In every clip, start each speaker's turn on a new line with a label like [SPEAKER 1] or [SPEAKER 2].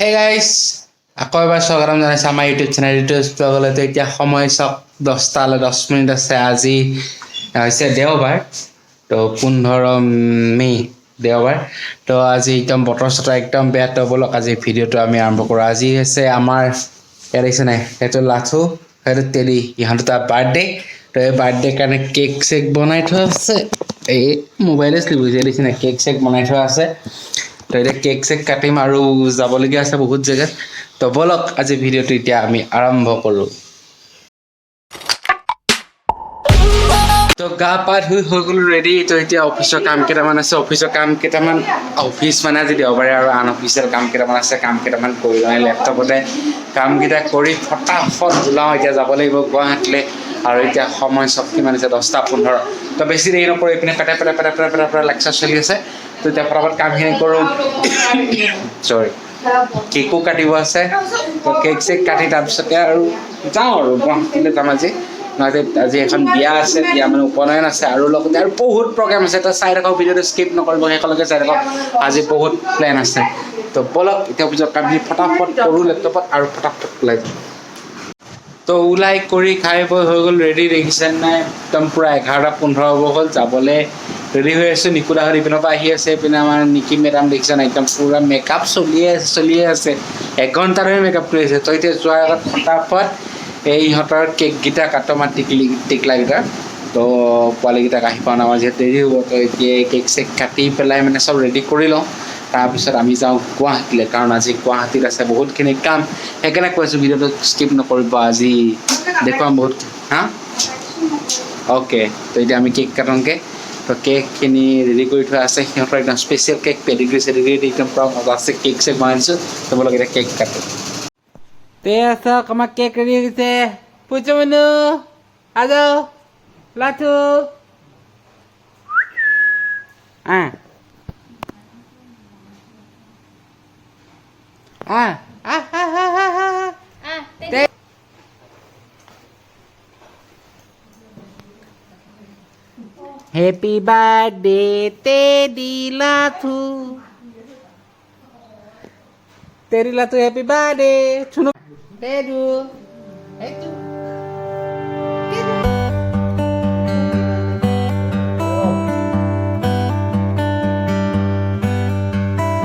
[SPEAKER 1] হে গাইছ, আকৌ এবাৰ স্বাগতম জনাইছোঁ আমাৰ ইউটিউব চেনেল ইউটিউব ব্লগলৈ। তো এতিয়া সময় চাওক, 10টালৈ 10 মিনিট আছে। আজি হৈছে দেওবাৰ, তো 15 মে' দেওবাৰ। তো আজি একদম বতৰ চতৰ একদম বেয়া। তো ব'লক, আজি ভিডিঅ'টো আমি আৰম্ভ কৰোঁ। আজি হৈছে আমাৰ ইয়াত দেখিছে নাই, সেইটো লাথু, সেইটো তেলি, ইহঁত দুটা বাৰ্থডে। তো এই বাৰ্থডে কাৰণে কেক চেক বনাই থোৱা আছে। এই মোবাইলে শ্লিপ হৈছে। দেখিছে নাই, কেক চেক বনাই থোৱা আছে। তো এতিয়া কেক চেক কাটিম আৰু যাবলগীয়া আছে বহুত জেগাত। তো ব'লক, আজি ভিডিঅ'টো এতিয়া আমি আৰম্ভ কৰোঁ। তো গা পা ধুই হৈ গ'লো ৰেডি। তো এতিয়া অফিচৰ কাম কেইটামান আছে, অফিচৰ কাম কেইটামান, অফিচ মানে আজি দেওবাৰে আৰু আনঅফিচিয়েল কাম কেইটামান আছে। কাম কেইটামান কৰি লওঁ লেপটপতে। কামকেইটা কৰি ফটাফট ওলাওঁ। এতিয়া যাব লাগিব গুৱাহাটীলৈ। আৰু এতিয়া সময় চব কিমান হৈছে? 10টা 15। তো বেছি দেৰি নকৰি, এইপিনে পেটে পেটে পেটে পেটে পেটে পেটে লেকচাৰ চলি আছে। তো এতিয়া ফটাফট কামখিনি কৰোঁ। চৰি, কেকো কাটিব আছে। তো কেক চেক কাটি তাৰপিছতে আৰু যাওঁ আৰু গুৱাহাটীলৈ যাম আজি। নহ'লে আজি এখন বিয়া আছে, বিয়া মানে উপনয়ন আছে আৰু লগতে আৰু বহুত প্ৰগ্ৰেম আছে। তো চাই থাকক ভিডিঅ'টো, স্কিপ নকৰিব, শেষলৈকে চাই থাকক। আজি বহুত প্লেন আছে। তো ব'লক, এতিয়া অফিচৰ কামখিনি ফটাফট কৰোঁ লেপটপত আৰু ফটাফট ওলাই যাওঁ। তো ওলাই কৰি খাই বৈ হৈ গ'ল ৰেডি। দেখিছে নাই, একদম পূৰা 11টা 15 হ'ব হ'ল, যাবলৈ ৰেডি হৈ আছোঁ। নিকুদাহঁত ইপিনৰ পৰা আহি আছে। এইপিনে আমাৰ নিকি মেডাম দেখিছে নাই, একদম পূৰা মেকআপ চলিয়ে আছে, চলিয়ে আছে। এঘণ্টা ধৰি মেকআপ কৰি আছে। তো এতিয়া যোৱাৰ আগত ফটাফট এই ইহঁতৰ কেককেইটা কাটো, আমাৰ টিকলি টিকলাকেইটাৰ। তো পোৱালিকেইটাক আহি পোৱা নাই, আমাৰ যিহেতু দেৰি হ'ব। তো এতিয়া কেক চেক কাটি পেলাই মানে চব ৰেডি কৰি লওঁ, তাৰপিছত আমি যাওঁ গুৱাহাটীলৈ। কাৰণ আজি গুৱাহাটীত আছে বহুতখিনি কাম। সেইকাৰণে কৈছোঁ, ভিডিঅ'টো স্কিপ নকৰিব, আজি দেখুৱাম বহুত। হা, অ'কে। তো এতিয়া আমি কেক কাটোংগৈ। তো কেকখিনি ৰেডি কৰি থোৱা আছে সিহঁতৰ, একদম স্পেচিয়েল কেক, পেডিগ্ৰী চেডিগ্ৰী দি একদম পূৰা মজা আছে। কেক চেক বনাই দিছোঁ। তো ব'লক, এতিয়া কেক কাটো। তে চাওক, আমাৰ কেক ৰেডি হৈ গৈছে। পুজো মনু, আজাও লাথু, আহ আহ আহ আহ আহ আহ। Happy birthday Teddy Lathu, Teddy Lathu, happy birthday. Chunu Tedu, এইটো টেডু।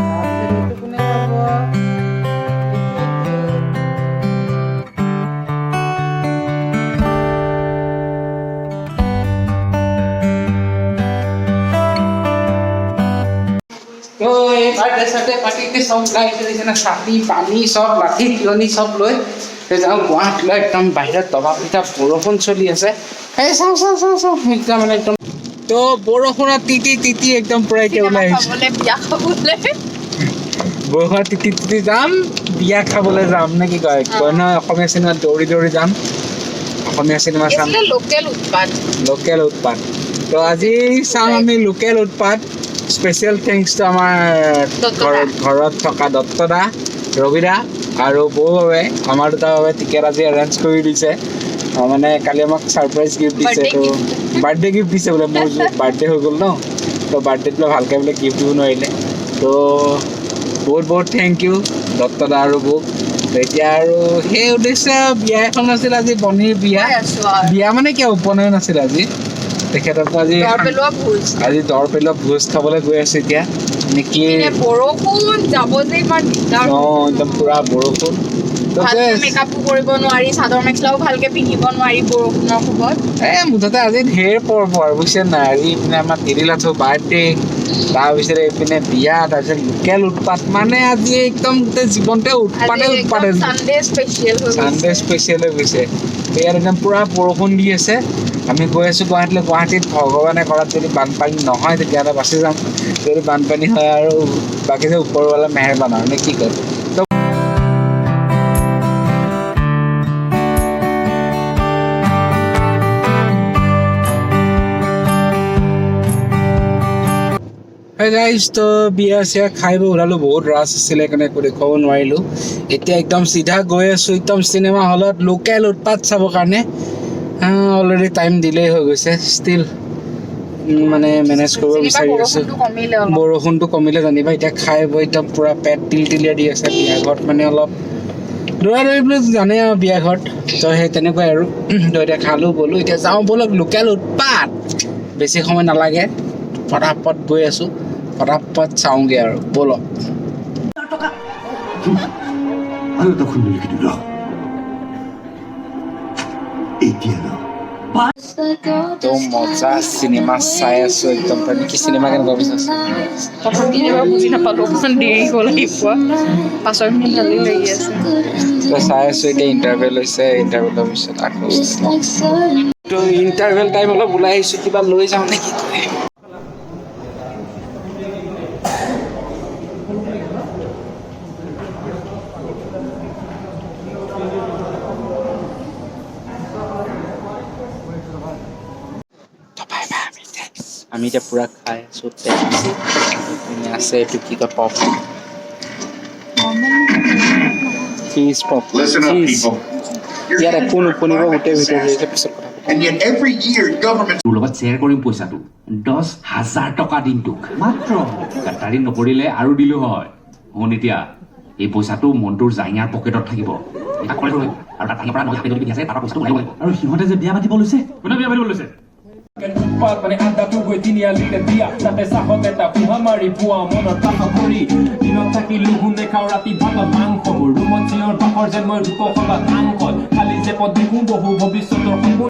[SPEAKER 1] তাৰপিছত এইটো কোনে খাব? এইটো, এইটো। তো এই বাৰ্থডে চাৰ্থডে পাৰ্টিতে চব ওলাই আহিছে, দেখিছে নে? ছাতি পানী চব, লাঠি তিৰণি চব লৈ তো যাওঁ গুৱাহাটীলৈ। একদম বাহিৰত দবা পিটা বৰষুণ চলি আছে। এই চাওঁ চাওঁ চাওঁ চাওঁ, একদম মানে একদম তো বৰষুণত তিতি তিতি একদম পূৰা এতিয়া ওলাই আহিছোঁ।
[SPEAKER 2] খাবলে, বিয়া খাবলে।
[SPEAKER 1] বৰষুণত তিতি তিতি যাম, বিয়া খাবলৈ যাম নে কি কয়, কয় নহয় অসমীয়া চিনেমাত, দৌৰি দৌৰি যাম, অসমীয়া চিনেমা চাম।
[SPEAKER 2] আছিলে লোকেল উৎপাত।
[SPEAKER 1] লোকেল উৎপাত। তো আজি চাম আমি লোকেল উৎপাত। স্পেচিয়েল thanks two আমাৰ
[SPEAKER 2] দত্তদা।
[SPEAKER 1] ঘৰত থকা দত্তদা, ৰবিদা আৰু বৌ বাবে, আমাৰ দুটাৰ বাবে টিকেট আজি এৰেঞ্জ কৰি দিছে। মানে কালি আমাক ছাৰপ্ৰাইজ গিফ্ট দিছে।
[SPEAKER 2] Birthday
[SPEAKER 1] তো
[SPEAKER 2] gift.
[SPEAKER 1] Birthday gift দিছে বোলে। মোৰ বাৰ্থডে হৈ গ'ল ন, তো বাৰ্থডেত বোলে ভালকৈ বোলে গিফ্ট দিব নোৱাৰিলে। তো বহুত বহুত thank U দত্তদা আৰু বৌক। তো এতিয়া আৰু সেই উদ্দেশ্যে বিয়া এখন আছিল আজি, বনিৰ বিয়া।
[SPEAKER 2] গৈ আছো আৰু।
[SPEAKER 1] বিয়া মানে কি, উপনয়ন আছিল আজি। তেখেতক আজি
[SPEAKER 2] দৰ পেলোৱা ভোজ।
[SPEAKER 1] আজি দৰ পেলোৱা ভোজ খাবলৈ গৈ আছো এতিয়া নেকি।
[SPEAKER 2] ইপিনে বৰষুণ, যাব যে ইমান দিগদাৰ।
[SPEAKER 1] অ, একদম পুৰা বৰষুণ। তো
[SPEAKER 2] ভালকে
[SPEAKER 1] গৈ আছো।
[SPEAKER 2] মেকআপো কৰিব নোৱাৰি, চাদৰ মেখেলাও ভালকে পিন্ধিব নোৱাৰি বৰষুণৰ কোবত।
[SPEAKER 1] এ মুঠতে আজি ঢেৰ পৰ্ব আৰু, বুজিছে নাই? আজি এইপিনে আমাৰ তিৰি লাথু বাৰ্থডে, তাৰপিছতে এইপিনে বিয়া, তাৰপিছত লোকেল উৎপাত। মানে আজি একদম গোটেই জীৱনটোৱে উৎপাতে
[SPEAKER 2] আজি
[SPEAKER 1] উৎপাতে।
[SPEAKER 2] একদম চানডে স্পেচিয়েল হৈ
[SPEAKER 1] চানডে
[SPEAKER 2] গৈছে।
[SPEAKER 1] স্পেচিয়েল হৈ গৈছে। তো ইয়াত একদম পুৰা বৰষুণ দি আছে। আমি গৈ আছো গুৱাহাটীলৈ। গুৱাহাটীত ভগৱানে কৰাত যদি বানপানী নহয়, তেতিয়াহ'লে বাচি যাম। যদি বানপানী হয় আৰু বাকী যে ওপৰৱালা মেহৰবান আৰু, নে কি কয়? তো Hey guys, তো বিয়া চিয়া খাই বৈ ওলালোঁ। বহুত ৰাছ আছিলে সেইকাৰণে একো দেখুৱাব নোৱাৰিলোঁ। এতিয়া একদম চিধা গৈ আছোঁ একদম চিনেমা হলত লোকেল উৎপাত চাবৰ কাৰণে। অলৰেডি টাইম ডিলে হৈ গৈছে। ষ্টিল মানে মেনেজ কৰিব
[SPEAKER 2] যেনিবা
[SPEAKER 1] বিচাৰি আছোঁ।
[SPEAKER 2] বৰষুণটো কমিলে অলপ।
[SPEAKER 1] বৰষুণটো কমিলে জানিবা। এতিয়া খাই বৈ একদম পূৰা পেট তিলতিলীয়া দি আছে। বিয়া ঘৰত মানে অলপ দৌৰা দৌৰি বুলি জানে আৰু বিয়া ঘৰত তো সেই তেনেকুৱাই আৰু। তো এতিয়া খালোঁ বলোঁ, এতিয়া যাওঁ ব'লক লোকেল উৎপাত। বেছি সময় নালাগে, ফটাফট গৈ আছোঁ, ফটাফট চাওঁগৈ আৰু ব'লক।
[SPEAKER 3] আৰু এটা শূন্য লিখি দিলো এতিয়া ন।
[SPEAKER 1] তো মজা চিনেমা চাই আছোঁ একদম। কি চিনেমা কেনেকুৱা পিছে?
[SPEAKER 2] প্ৰথম কেতিয়াবা বুজি নাপালো, অকণমান দেৰি হ'ল আহি পোৱা। পাছৰখিনি ভালেই লাগি আছে।
[SPEAKER 1] তো চাই আছোঁ এতিয়া, ইণ্টাৰভেল হৈছে। ইণ্টাৰভেলৰ পিছত আকৌ তো ইণ্টাৰভেল টাইম অলপ ওলাই আহিছোঁ, কিবা লৈ যাওঁ নেকি? তো বাই বাই। আমি এতিয়া পূৰা খাই আছোঁ পেপচি। ইপিনে আছে এইটো কি কয়, pop, cheese pop.
[SPEAKER 4] Listen up,
[SPEAKER 1] cheese.
[SPEAKER 4] people. You're
[SPEAKER 1] ইয়াত
[SPEAKER 4] headed
[SPEAKER 1] একো
[SPEAKER 4] for a
[SPEAKER 1] নুশুনিব,
[SPEAKER 4] climate
[SPEAKER 1] গোটেই ভিতৰত
[SPEAKER 4] disaster.
[SPEAKER 1] পিছত কথা পাতিম।
[SPEAKER 4] And yet every year, governments
[SPEAKER 5] তোৰ লগত শ্বেয়াৰ কৰিম পইচাটো। 10,000 টকা দিম তোক মাত্ৰ। গাদ্দাৰি নকৰিলে আৰু দিলো হয়। শুন এতিয়া, এই পইচাটো মন্টুৰ জাইঙাৰ পকেটত থাকিব আৰু তাত ভাঙিব পৰা নহ'লে হাতে যদি পিন্ধি আছে, তাৰ পইচাটো ওলাই লাগিব।
[SPEAKER 6] আৰু সিহঁতে যে বিয়া পাতিব লৈছে।
[SPEAKER 7] কোনে বিয়া পাতিব লৈছে?
[SPEAKER 8] উৎপাত মানে আড্ডাটো গৈ তিনিআলিতে দিয়া, তাতে চাহত এটা ফোহা মাৰি পোৱা মনত পাহ কৰি দিনত থাকি লঘোণ দেখাওঁ, ৰাতি ভাতত মাংস। মোৰ ৰুমত চিঞৰ বাখৰ যেন মই লোকসভাত সাংসদ। খালী জেপত দেখোঁ বহু ভৱিষ্যতৰ সপোন।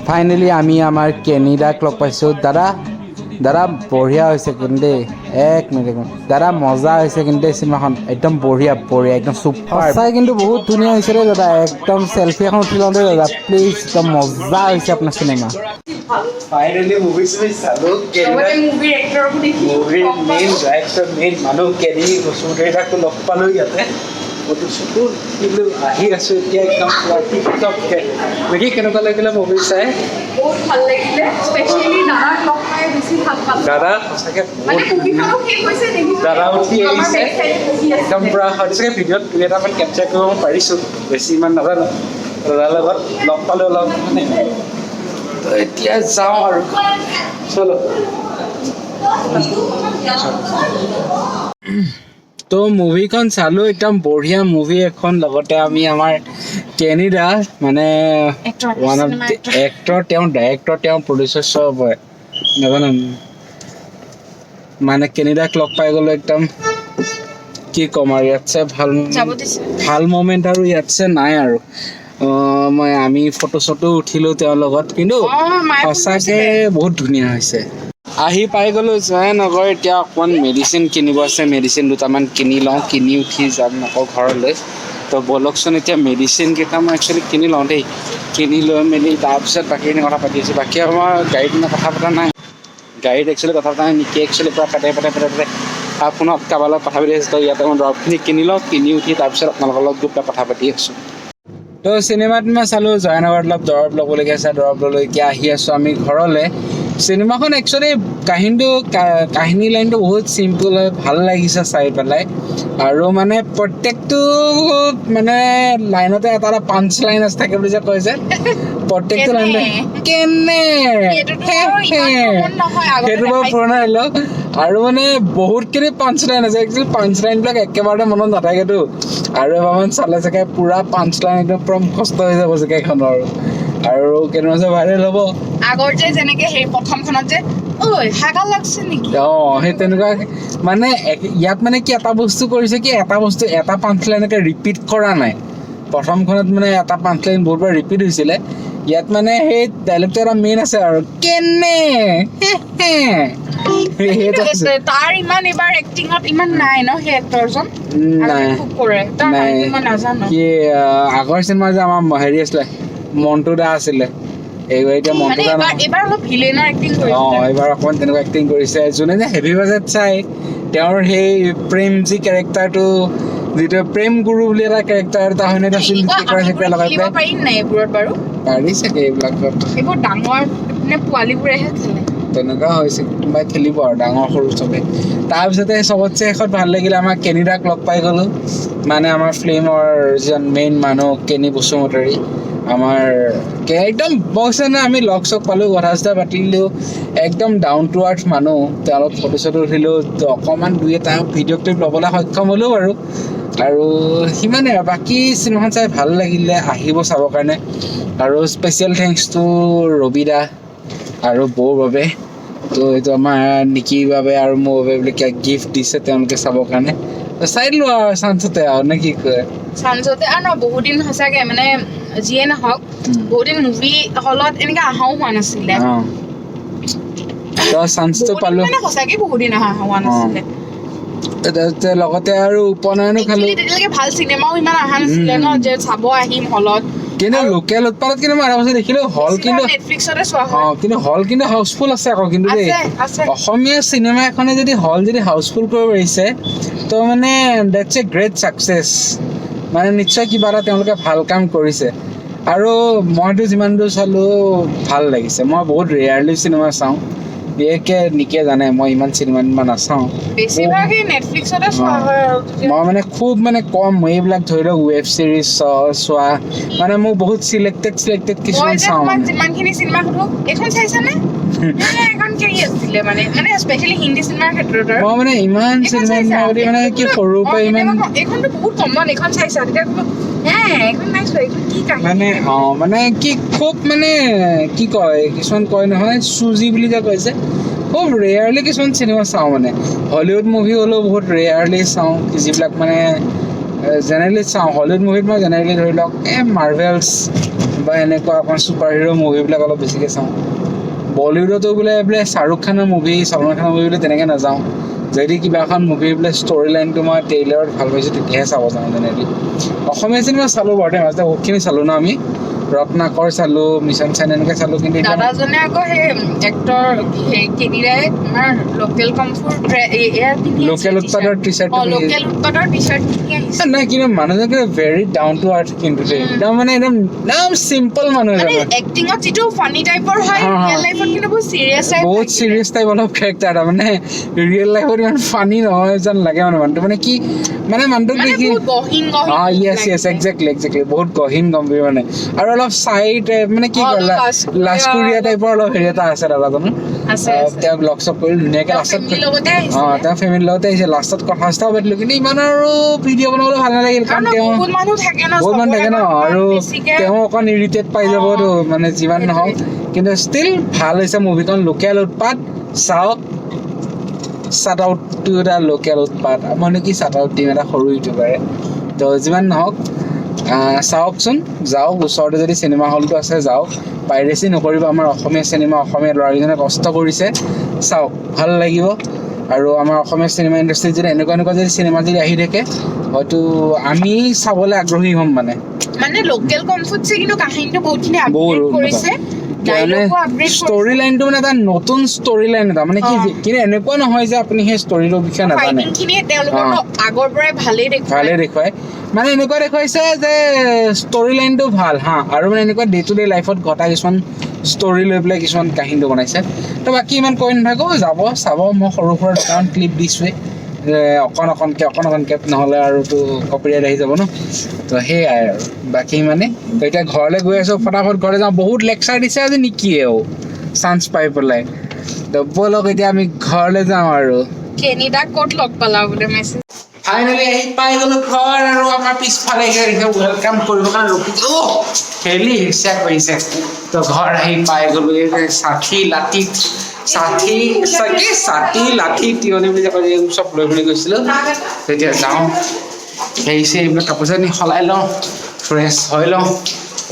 [SPEAKER 1] ফাইনেলি আমি আমাৰ কেনিডাক লগ পাইছোঁ। দাদা, দাদা, বঢ়িয়া হৈছে কিন্তু দেই। এক মিনিট, এক মিনিট দাদা, মজা হৈছে কিন্তু দেই চিনেমাখন। একদম বঢ়িয়া, বঢ়িয়া, একদম চুপাৰ। সঁচাই কিন্তু বহুত ধুনীয়া হৈছে দেই দাদা। একদম চেলফি এখন উঠি লওঁ দেই দাদা, প্লিজ। একদম মজা হৈছে আপোনাৰ চিনেমা। ফাইনেলি মুভি চুভি চালোঁ।
[SPEAKER 2] লগতে মুভিৰ এক্টৰকো দেখিলোঁ।
[SPEAKER 1] মুভিৰ মেইন ডাইৰেক্টৰ, মেইন মানুহ কেনি বসুমতাৰীদাকো লগ পালোঁ ইয়াতে। ফটো চটো উঠিলোঁ, আহি আছোঁ এতিয়া একদম পূৰা টিপ টপকৈ। বাকী কেনেকুৱা লাগিলে মুভি চাই?
[SPEAKER 2] বহুত ভাল লাগিলে। স্পেচিয়েলি দাদাক লগ পাই বেছি ভাল পালোঁ।
[SPEAKER 1] দাদা সঁচাকৈ
[SPEAKER 2] মানে
[SPEAKER 1] বহুত
[SPEAKER 2] মুভিখনো শেষ হৈছে দেখিছোঁ
[SPEAKER 1] দাদা উঠি
[SPEAKER 2] আমাৰ
[SPEAKER 1] আহিছে।
[SPEAKER 2] বেক চাইডে বহি আছে।
[SPEAKER 1] একদম পূৰা হয়তো চাগে ভিডিঅ'ত দুই এটামান কেপচাৰ কৰিব পাৰিছোঁ, বেছি ইমান নাজানো। দাদাৰ লগত লগ পালোঁ অলপ মানে। তো এতিয়া যাওঁ আৰু, চলো। তো মুভিখন চালোঁ, একদম বঢ়িয়া মুভি এখন। লগতে আমি আমাৰ কেনিডা মানে
[SPEAKER 2] Actor,
[SPEAKER 1] one of
[SPEAKER 2] cinema actor.
[SPEAKER 1] Actor, তেওঁ ডাইৰেক্টৰ, তেওঁ প্ৰডিউচাৰ চব হয়, নাজানো। মানে কেনিডাক লগ পাই গ'লো, একদম কি ক'ম আৰু, ইয়াতছে ভাল
[SPEAKER 2] যাব দিছে।
[SPEAKER 1] ভাল মমেণ্ট আৰু ইয়াতছে নাই আৰু। মই আমি ফটো চটো উঠিলোঁ তেওঁৰ লগত কিন্তু।
[SPEAKER 2] অ, মায়ে ফোন
[SPEAKER 1] সঁচাকে
[SPEAKER 2] কৰিছিলে।
[SPEAKER 1] বহুত ধুনীয়া হৈছে। আহি পাই গ'লো জয়ানগৰ। এতিয়া অকণমান মেডিচিন কিনিব আছে, মেডিচিন দুটামান কিনি লওঁ, কিনি উঠি যাম আকৌ ঘৰলৈ। তো ব'লকচোন, এতিয়া মেডিচিন কেইটা মই একচুৱেলি কিনি লওঁ দেই। কিনি লৈ মেলি তাৰপিছত বাকীখিনি কথা পাতি আছোঁ। বাকী আমাৰ গাড়ীত মানে কথা পতা নাই, গাড়ীত একচুৱেলি কথা পতা নাই। নিকি একচুৱেলি পূৰা পেটে পেটে পেটে পেটে আৰু ফোনত কাৰোবাৰ লগত কথা পাতি আছোঁ। তো ইয়াতে মই দৰৱখিনি কিনি লওঁ, কিনি উঠি তাৰপিছত আপোনালোকৰ লগত গৈ পেলাই কথা পাতি আছোঁ। তো চিনেমাত মই চালোঁ জয়ানগৰত, অলপ দৰৱ ল'বলগীয়া আছে, দৰৱ ল'লোঁ। এতিয়া আহি আছোঁ আমি ঘৰলৈ। চিনেমাখন একচুৱেলি কাহিনীটো কাহিনী লাইনটো বহুত চিম্পুল হয়, ভাল লাগিছে চাই পেলাই। আৰু মানে প্ৰত্যেকটো মানে লাইনতে এটা এটা পাঞ্চ লাইন আছে থাকে বুলি যে কয় যে, প্ৰত্যেকটো লাইনতে কেনে
[SPEAKER 2] সেইটোতো আৰু ইমান common নহয়, আগতে
[SPEAKER 1] সেইটো বাৰু
[SPEAKER 2] দেখাইছে।
[SPEAKER 1] পুৰণা ডাইলগ। আৰু মানে বহুতখিনি পাঞ্চ লাইন আছে। একচুৱেলি পাঞ্চ লাইনবিলাক একেবাৰতে মনত নাথাকেতো, আৰু এবাৰমান চালে চাগে পুৰা পাঞ্চ লাইন একদম পুৰা মুখস্থ হৈ যাব চাগে এইখনৰ। আৰু কেনেকুৱা যে ভাইৰেল হ'ব।
[SPEAKER 2] আগৰ যে যেনেকে সেই প্ৰথমখনত যে ঐ হাগা লাগছে নেকি।
[SPEAKER 1] অ, সেই তেনেকুৱা মানে ইয়াত মানে কি এটা বস্তু কৰিছে কি, এটা বস্তু এটা পাঞ্চ লাইন এনেকে ৰিপিট কৰা নাই। প্ৰথমখনত মানে এটা পাঞ্চ লাইন বহুতবাৰ ৰিপিট হৈছিলে। ইয়াত মানে সেই ডাইলগটো এটা মেইন আছে আৰু কেনে সেইটো আছে।
[SPEAKER 2] তাৰ ইমান এইবাৰ এক্টিঙত ইমান নাই ন সেই এক্টৰজন?
[SPEAKER 1] নাই।
[SPEAKER 2] খুব কৰে তাৰ
[SPEAKER 1] নাই।
[SPEAKER 2] নামটো মই নাজানো।
[SPEAKER 1] কি আগৰ চিনেমা যে আমাৰ হেৰি আছিলে, মন্টু দা আছিলে, এইবাৰ এতিয়া মন্টু
[SPEAKER 2] মানে
[SPEAKER 1] দা
[SPEAKER 2] এইবাৰ
[SPEAKER 1] নহয়।
[SPEAKER 2] এইবাৰ অলপ ভিলেইনৰ এক্টিং কৰিছে।
[SPEAKER 1] এইবাৰ অকণমান তেনেকুৱা এক্টিং কৰিছে। যোনে যে হেভি বাজেট চাই, তেওঁৰ সেই প্ৰেমজী কেৰেক্টাৰটো, যিটো প্ৰেম গুৰু বুলি এটা কেৰেক্টাৰ এটা হয়নে, তেওঁ চুলি
[SPEAKER 2] এনেকুৱা
[SPEAKER 1] কৰা
[SPEAKER 2] আমিবোৰে
[SPEAKER 1] লগাই
[SPEAKER 2] খেলিব
[SPEAKER 1] পেলাই।
[SPEAKER 2] পাৰিম নাই এইবোৰত বাৰু?
[SPEAKER 1] পাৰি চাগে এইবিলাকত।
[SPEAKER 2] এইবোৰ ডাঙৰ নে পোৱালিবোৰেহে খেলে।
[SPEAKER 1] তেনেকুৱা হৈছে, কোনোবাই খেলিব আৰু ডাঙৰ সৰু চবে। তাৰপিছতে চবতছে শেষত ভাল লাগিলে, আমাৰ কেনিডাক লগ পাই গ'লো। মানে আমাৰ ফিল্মৰ যিজন মেইন মানুহ কেনি বসুমতাৰী, আমাৰ একদম বছে না, আমি লগ চগ পালোঁ, কথা চথা পাতিলোঁ, একদম ডাউন টু আৰ্থ মানুহ। তেওঁলোক ফটো চটো উঠিলোঁ, তো অকণমান দুই এটা ভিডিঅ' ক্লিপ ল'বলৈ সক্ষম হ'লোঁ বাৰু, আৰু সিমানেই। আৰু বাকী চিনেমাখন চাই ভাল লাগিলে, আহিব চাবৰ কাৰণে। আৰু স্পেচিয়েল thanks two ৰবিদা আৰু বৌৰ বাবে। তো এইটো আমাৰ নিকিৰ বাবে আৰু মোৰ বাবে বুলি কিবা গিফ্ট দিছে তেওঁলোকে চাবৰ কাৰণে। তো চাই দিলোঁ আৰু চান্সতে আৰু, নে কি কয়?
[SPEAKER 2] চান্সতে আৰু ন, বহুত দিন সঁচাকে মানে যিয়ে নহওক, বহুত দিন মুভি হলত এনেকে অহাও হোৱা নাছিলে।
[SPEAKER 1] অঁ, তো চান্সটো
[SPEAKER 2] বহুত দিন
[SPEAKER 1] পালোঁ।
[SPEAKER 2] মানে সঁচাকে বহুত দিন অহা হোৱা নাছিলে।
[SPEAKER 1] তাৰপিছতে লগতে আৰু উপনয়নো খালোঁ।
[SPEAKER 2] Actually তেতিয়ালৈকে ভাল চিনেমাও ইমান অহা নাছিলে ন যে চাব আহিম হলত।
[SPEAKER 1] কিন্তু লোকেল উৎপাতত কিন্তু মই এটা বস্তু দেখিলোঁ, হল কিন্তু
[SPEAKER 2] নেটফ্লিক্সতে চোৱা হয়।
[SPEAKER 1] কিন্তু হল কিন্তু হাউচফুল আছে আকৌ কিন্তু দেই।
[SPEAKER 2] আছে আছে।
[SPEAKER 1] অসমীয়া চিনেমা এখনে যদি হল যদি হাউচফুল কৰিব পাৰিছে, তো মানে that's a great success. মানে নিশ্চয় কিবা এটা তেওঁলোকে ভাল কাম কৰিছে। আৰু মইতো যিমান দূৰ চালোঁ ভাল লাগিছে। মই বহুত ৰেয়াৰলি চিনেমা চাওঁ, বিশেষকৈ নিকে জানে মই ইমান চিনেমা ইমান নাচাওঁ।
[SPEAKER 2] বেছিভাগ সেই নেটফ্লিক্সতে চোৱা হয় আৰু তেতিয়া।
[SPEAKER 1] মই মানে খুব মানে কম এইবিলাক ধৰি লওক ৱেব চিৰিজ চোৱা, মানে মোক বহুত চিলেক্টেড চিলেক্টেড
[SPEAKER 2] মই
[SPEAKER 1] কিছুমান
[SPEAKER 2] যে
[SPEAKER 1] চাওঁ।
[SPEAKER 2] তোমাক
[SPEAKER 1] মানে
[SPEAKER 2] যিমানখিনি চিনেমা সুধো, এইখন চাইছানে? নাই, এইখন কি আছিলে, মানে মানে স্পেচিয়েলি হিন্দী চিনেমাৰ ক্ষেত্ৰত আৰু
[SPEAKER 1] মই মানে ইমান
[SPEAKER 2] এইখন
[SPEAKER 1] চিনেমা
[SPEAKER 2] চাইছা?
[SPEAKER 1] বুলি মানে কি সৰুৰ পৰা ইমান
[SPEAKER 2] কেতিয়াবা কওঁ, এইখনতো বহুত কমন, এইখন চাইছা? তেতিয়া ক'ব, হে এইখন নাই চোৱা, এইখন কি কাহিনী?
[SPEAKER 1] মানে মানে কি খুব মানে কি কয়, কিছুমান কয় নহয় চুজি বুলি যে কয় যে, খুব ৰেয়াৰলি কিছুমান চিনেমা চাওঁ। মানে হলিউড মুভি হ'লেও বহুত ৰেয়াৰলি চাওঁ, যিবিলাক মানে জেনেৰেলি চাওঁ। হলিউড মুভিত মই জেনেৰেলি ধৰি লওক এই মাৰ্ভেলছ বা এনেকুৱা অকণ ছুপাৰ হিৰ' মুভিবিলাক অলপ বেছিকৈ চাওঁ। বলিউডতো বোলে বোলে শ্বাহৰুখ খানৰ মুভি, ছলমান খানৰ মুভি বোলে তেনেকৈ নাযাওঁ। যদি কিবা এখন মুভি বোলে ষ্টৰি লাইনটো মই ট্ৰেইলাৰত ভাল পাইছোঁ, তেতিয়াহে চাব যাওঁ জেনেৰেলি। অসমীয়া চিনেমা চালোঁ বাৰু দেই, মাজতে বহুতখিনি চালোঁ ন আমি, ৰত্নাকৰ চালোঁ, মিছন চাইনা এনেকৈ চালোঁ, কিন্তু এতিয়া
[SPEAKER 2] দাদাজনে আকৌ সেই এক্টৰ সেই কেনিৰাই তোমাৰ লোকেল কমফৰ্ট এয়া পিন্ধি
[SPEAKER 1] লোকেল উৎপাদৰ টি-চাৰ্ট।
[SPEAKER 2] লোকেল উৎপাদৰ টি চাৰ্ট পিন্ধি আহিছে।
[SPEAKER 1] নাই, কিন্তু মানুহজন কিন্তু ভেৰি ডাউন টু আৰ্থ কিন্তু দেই। একদম মানে একদম একদম চিম্পল মানুহ
[SPEAKER 2] মানে
[SPEAKER 1] এজন।
[SPEAKER 2] এক্টিঙত যিটো ফানি টাইপৰ হয়,
[SPEAKER 1] হা, হা।
[SPEAKER 2] ৰিয়েল লাইফত কিন্তু বহুত চিৰিয়াছ টাইপ।
[SPEAKER 1] বহুত চিৰিয়াছ টাইপ অলপ কেৰেক্টাৰ এটা, মানে ৰিয়েল লাইফত ইমান ফানি নহয় যেন লাগে। মানে মানুহটো মানে কি মানে মানুহটোক
[SPEAKER 2] মানে
[SPEAKER 1] দেখি
[SPEAKER 2] বহুত গহীন গহীন।
[SPEAKER 1] য়েছ য়েছ, একজেক্টলি একজেক্টলি, বহুত গহীন গম্ভীৰ মানে, আৰু অলপ চাইড মানে কি কয়
[SPEAKER 2] অলপ লাজকুৰীয়া।
[SPEAKER 1] লাজকুৰীয়া টাইপৰ অলপ হেৰি এটা আছে দাদাজনৰ।
[SPEAKER 2] আছে, আছে।
[SPEAKER 1] তেওঁক লগ চগ কৰি ধুনীয়াকে
[SPEAKER 2] তেওঁ
[SPEAKER 1] লাষ্টত
[SPEAKER 2] family লগতে আহিছিলে।
[SPEAKER 1] তেওঁ ফেমিলিৰ লগতে আহিছে। লাষ্টত কথা চথাও পাতিলো, কিন্তু ইমান আৰু ভিডিঅ' বনাবলৈ ভাল নালাগিল, কাৰণ
[SPEAKER 2] কাৰণ
[SPEAKER 1] তেওঁ
[SPEAKER 2] বহুত মানুহ থাকে ন,
[SPEAKER 1] বহুত মানুহ থাকে ন,
[SPEAKER 2] চবৰে আগত
[SPEAKER 1] আৰু
[SPEAKER 2] বেছিকে
[SPEAKER 1] তেওঁ অকণ ইৰিটেট পাই যাবতো, মানে যিমান নহওক। কিন্তু ষ্টিল ভাল হৈছে মুভিখন। লোকেল উৎপাত চাওক, shout out to the local উৎপাত। মইনো কি চাট আউট দিম, এটা সৰু ইউটিউবাৰে। তো যিমান নহওক চাওকচোন, যাওক, ওচৰতে যদি চিনেমা হলটো আছে যাওক, পাইৰেচি নকৰিব। আমাৰ অসমীয়া চিনেমা, অসমীয়া ল'ৰাকেইজনে কষ্ট কৰিছে, চাওক, ভাল লাগিব। আৰু আমাৰ অসমীয়া চিনেমা ইণ্ডাষ্ট্ৰীত যদি এনেকুৱা এনেকুৱা যদি চিনেমা যদি আহি থাকে, হয়তো আমি চাবলৈ আগ্ৰহী হ'ম মানে।
[SPEAKER 2] মানে লোকেল কমফৰ্টছে কিন্তু কাহিনীটো বহুতখিনি
[SPEAKER 1] বহুত
[SPEAKER 2] আপগ্ৰেড কৰিছে, ডাইলগো আপগ্ৰেড
[SPEAKER 1] ষ্টৰি লাইনটো মানে এটা নতুন ষ্টৰি লাইন এটা মানে কি, কিন্তু এনেকুৱা নহয় যে আপুনি সেই ষ্টৰিটোৰ বিষয়ে নাজানে।
[SPEAKER 2] ফাইটিং খিনি তেওঁলোকৰ আগৰ পৰাই ভালেই দেখুৱাই।
[SPEAKER 1] ভালে দেখুৱাই, মানে এনেকুৱা দেখুৱাইছে যে ষ্টৰি লাইনটো ভাল হা, আৰু মানে এনেকুৱা ডে টু ডে লাইফত ঘটা কিছুমান ষ্টৰি লৈ পেলাই কিছুমান কাহিনীটো বনাইছে। তো বাকী ইমান কৈ নাথাকোঁ, যাব চাব। মই সৰু সুৰা দুটামান ক্লিপ দিছোঁৱেই, অকণ অকণকৈ অকণ অকণকৈ, নহ'লে আৰুতো কপিৰাইট আহি যাব ন। তো সেয়াই আৰু বাকী মানে তো এতিয়া ঘৰলৈ গৈ আছোঁ, ফটাফট ঘৰলৈ যাওঁ। বহুত লেকচাৰ দিছে আজি নিকিয়েও চান্স পাই পেলাই। তো ব'লক, এতিয়া আমি ঘৰলৈ যাওঁ। আৰু
[SPEAKER 2] কেনিদাক ক'ত লগ পালা বোলে মেছেজ।
[SPEAKER 1] ফাইনেলি আহি পাই গ'লো ঘৰ, আৰু আমাৰ পিছফালে welcome কৰিবৰ কাৰণে ৰখি অ' খেলি হিচাপ কৰিছে। তো ঘৰ আহি পাই গ'লো। এই যে ষাঠি লাঠি ষাঠি চাকি ছাতি লাঠি তিয়নি বুলি যে কয়, এইবোৰ চব লৈ মেলি গৈছিলোঁ। তেতিয়া যাওঁ, হেৰি এইবিলাক কাপোৰ চানি সলাই লওঁ, ফ্ৰেছ হৈ লওঁ,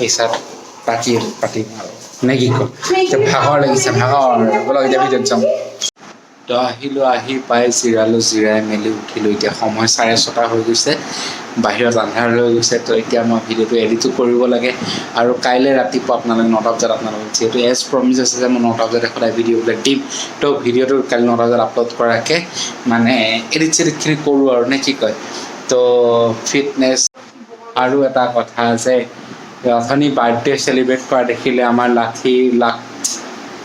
[SPEAKER 1] এই চাত বাকী পাতিম আৰু, নে কি কয়? এতিয়া ভাগৰ লাগিছে, ভাগৰ। ব'লক, এতিয়া ভিতৰত যাওঁ। তো আহিলোঁ, আহি পাই জিৰালোঁ, জিৰাই মেলি উঠিলোঁ। এতিয়া সময় 6:30 হৈ গৈছে, বাহিৰত আন্ধাৰ হৈ গৈছে। তো এতিয়া মই ভিডিঅ'টো এডিটো কৰিব লাগে, আৰু কাইলৈ ৰাতিপুৱা আপোনালোক 9টা বজাত, আপোনালোক যিহেতু এজ প্ৰমিজ আছে যে মই 9টা বজাতে সদায় ভিডিঅ'বিলাক দিম, তো ভিডিঅ'টো কালি 9টা বজাত আপলোড কৰাকৈ মানে এডিট চেডিটখিনি কৰোঁ আৰু, নে কি কয়? তো ফিটনেছ আৰু এটা কথা যে অথনি বাৰ্থডে চেলিব্ৰেট কৰা দেখিলে আমাৰ লাঠি লাখ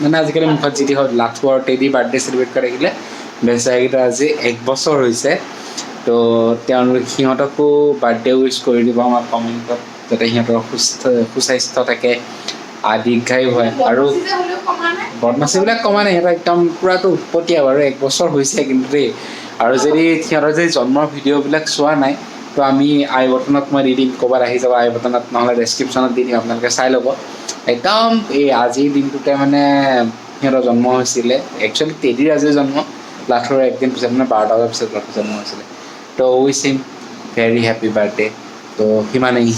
[SPEAKER 1] মানে আজিকালি মুখত যি হয়, লাঠু আৰু টেডি বাৰ্থডে চেলিব্ৰেট কৰা দেখিলে, বেচেৰাকেইটা আজি 1 বছৰ হৈছে। তো তেওঁলোক সিহঁতকো বাৰ্থডে উইচ কৰি দিব আমাৰ কমেণ্টত। যাতে সিহঁতৰ সুস্থ সুস্বাস্থ্য থাকে, দীৰ্ঘায়ু হয়। আৰু
[SPEAKER 2] বদমাচি যে হ'লেও কমা নাই।
[SPEAKER 1] বদমাচীবিলাক কমা নাই, সিহঁতৰ একদম পূৰাটো উৎপতীয়া বাৰু, এক বছৰ হৈছে কিন্তু দেই। আৰু যদি সিহঁতৰ যদি জন্মৰ ভিডিঅ'বিলাক চোৱা নাই, তো আমি আই বটনত মই দি দিম, ক'ৰবাত আহি যাব আই বটনত, নহ'লে ডেছক্ৰিপশ্যনত দি দিম, আপোনালোকে চাই ল'ব। একদম এই আজিৰ দিনটোতে মানে সিহঁতৰ জন্ম হৈছিলে। একচুৱেলি টেডিৰ আজি জন্ম, লাথুৰ একদিন পিছত, মানে 12টা বজাৰ পিছত লাথুৰ জন্ম হৈছিলে। তো wish him very happy birthday। তো সিমানেই।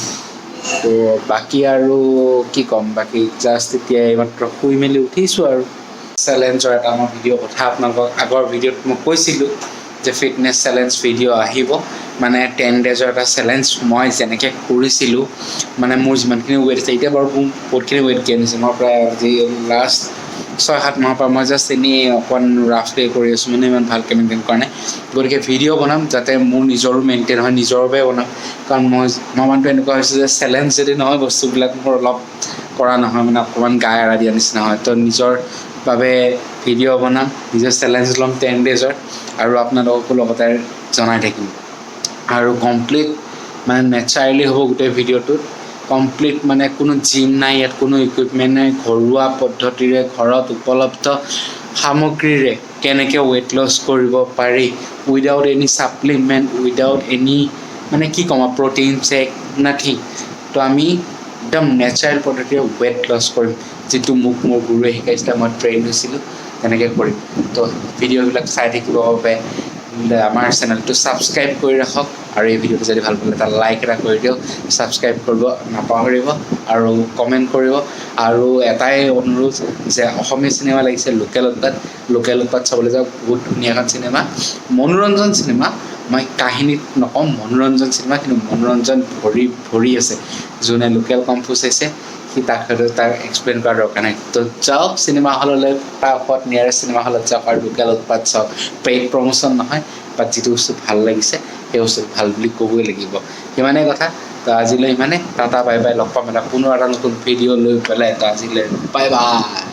[SPEAKER 1] তো বাকী আৰু কি ক'ম? বাকী জাষ্ট এতিয়া এইমাত্ৰ শুই মেলি উঠিছোঁ। আৰু চেলেঞ্জৰ এটা মই ভিডিঅ' কথা আপোনালোকক আগৰ ভিডিঅ'ত মই কৈছিলোঁ যে ফিটনেছ চেলেঞ্জ ভিডিঅ' আহিব, মানে 10 ডেজৰ এটা চেলেঞ্জ। মই যেনেকৈ কৰিছিলোঁ, মানে মোৰ যিমানখিনি ৱেইট আছে এতিয়া বাৰু, মোৰ বহুতখিনি ৱেইট গেইন হৈছে। মই প্ৰায় আজি লাষ্ট 6-7 মাহৰ পৰা মই জাষ্ট এনেই অকণমান ৰাফলি কৰি আছোঁ, মানে ইমান ভালকৈ মেইনটেইন কৰা নাই। গতিকে ভিডিঅ' বনাম যাতে মোৰ নিজৰো মেইনটেইন হয়, নিজৰ বাবে বনাম। কাৰণ মই মানুহটো এনেকুৱা হৈছে যে চেলেঞ্জ যদি নহয়, বস্তুবিলাক মোৰ অলপ কৰা নহয়, মানে অকণমান গা এৰা দিয়া নিচিনা হয়। তো নিজৰ বাবে ভিডিঅ' বনাম, নিজৰ চেলেঞ্জ ল'ম 10 ডেজৰ আৰু আপোনালোককো লগতে জনাই থাকিম। আৰু কমপ্লিট মানে নেচাৰেলি হ'ব গোটেই ভিডিঅ'টোত, কমপ্লিট মানে কোনো জিম নাই ইয়াত, কোনো ইকুইপমেণ্ট নাই। ঘৰুৱা পদ্ধতিৰে ঘৰত উপলব্ধ সামগ্ৰীৰে কেনেকৈ ৱেইট লছ কৰিব পাৰি, without any supplement, without any মানে কি ক'ম, প্ৰ'টিন শ্বেক, নাথিং। তো আমি একদম নেচাৰেল পদ্ধতিৰে ৱেইট লছ কৰিম, যিটো মোক মোৰ গুৰুৱে শিকাইছিলে, মই ট্ৰেইন হৈছিলোঁ, তেনেকৈ কৰিম। তো ভিডিঅ'বিলাক চাই থাকিবৰ বাবে আমাৰ চেনেলটো ছাবস্ক্ৰাইব কৰি ৰাখক। আৰু এই ভিডিঅ'টো যদি ভাল পালে, এটা লাইক এটা কৰি দিয়ক, ছাবস্ক্ৰাইব কৰিব নাপাহৰিব আৰু কমেণ্ট কৰিব। আৰু এটাই অনুৰোধ যে অসমীয়া চিনেমা লাগিছে লোকেল উৎপাত, লোকেল উৎপাত চাবলৈ যাওক। বহুত ধুনীয়া এখন চিনেমা, মনোৰঞ্জন চিনেমা। মই কাহিনীত নকওঁ, মনোৰঞ্জন চিনেমা, কিন্তু মনোৰঞ্জন ভৰি ভৰি আছে। যোনে লোকেল কমফু চাইছে, সি তাক হয়তো তাক এক্সপ্লেইন কৰাৰ দৰকাৰ নাই। তো যাওক চিনেমা হললৈ, ফটাফট নিয়াৰেষ্ট চিনেমা হলত যাওক আৰু লোকেল উৎপাত চাওক। পেইড প্ৰমোশ্যন নহয়, বাট যিটো বস্তু ভাল লাগিছে, সেই বস্তুটো ভাল বুলি ক'বই লাগিব। সিমানেই কথা। তো আজিলৈ ইমানে, টাটা, বাই বাই। লগ পাম এটা পুনৰ এটা নতুন ভিডিঅ' লৈ পেলাই। তো আজিলৈ বাই বাই।